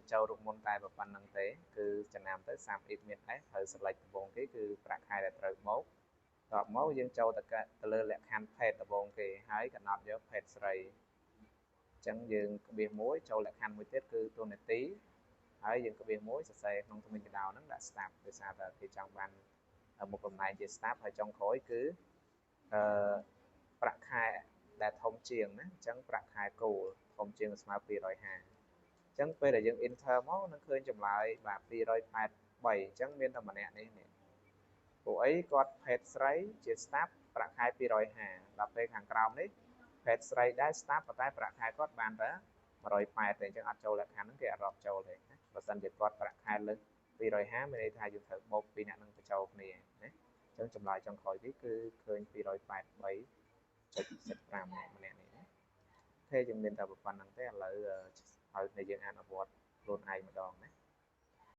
បញ្ចូលរូបមន្តតែប៉ុណ្្នឹងទេ គឺចំណាំទៅ 30 if មាន s ត្រូវ select ដំបូងគេគឺប្រាក់ខែដែលត្រូវបូក តបមកយើងចូលទៅទៅលើលក្ខខណ្ឌភេទដំបូងគេ ហើយកំណត់យកភេទស្រី អញ្ចឹងយើងក្បៀសមួយចូលលក្ខខណ្ឌមួយទៀតគឺតួនាទី ហើយយើងក្បៀសមួយសរសេរក្នុងថ្មីកដោហ្នឹងដាក់ staff ដោយសារតែគេចង់បានមុខតំណែងជា staff ហើយចុងក្រោយគឺអឺប្រាក់ខែដែលធំជាងណា អញ្ចឹងប្រាក់ខែគោលធំជាងស្មើ250 អញ្ចឹងពេលដែលយើង enter មកនឹងឃើញចម្លើយបាទ283 អញ្ចឹងមានតែម្នាក់នេះនេះ ពួកអីគាត់ភេទស្រីជា staff ប្រាក់ខែ250 ដល់ពេលខាងក្រោមនេះភេទស្រីដែរ staff ប៉ុន្តែប្រាក់ខែគាត់បានតែ180ទេ អញ្ចឹងអត់ចូលលក្ខខណ្ឌហ្នឹង គេអត់រាប់ចូលទេណា។ បើសិនជាគាត់ប្រាក់ខែលើស250 មានន័យថាយើងត្រូវបូកពីរអ្នកនឹងបញ្ចូលគ្នាណា អញ្ចឹងចម្លើយចុងក្រោយនេះគឺឃើញ283.75ម្នាក់នេះណា។ អូខេ យើងមានតែប៉ុណ្្នឹងទេឥឡូវ ឲ្យគ្នាយើងអនុវត្ត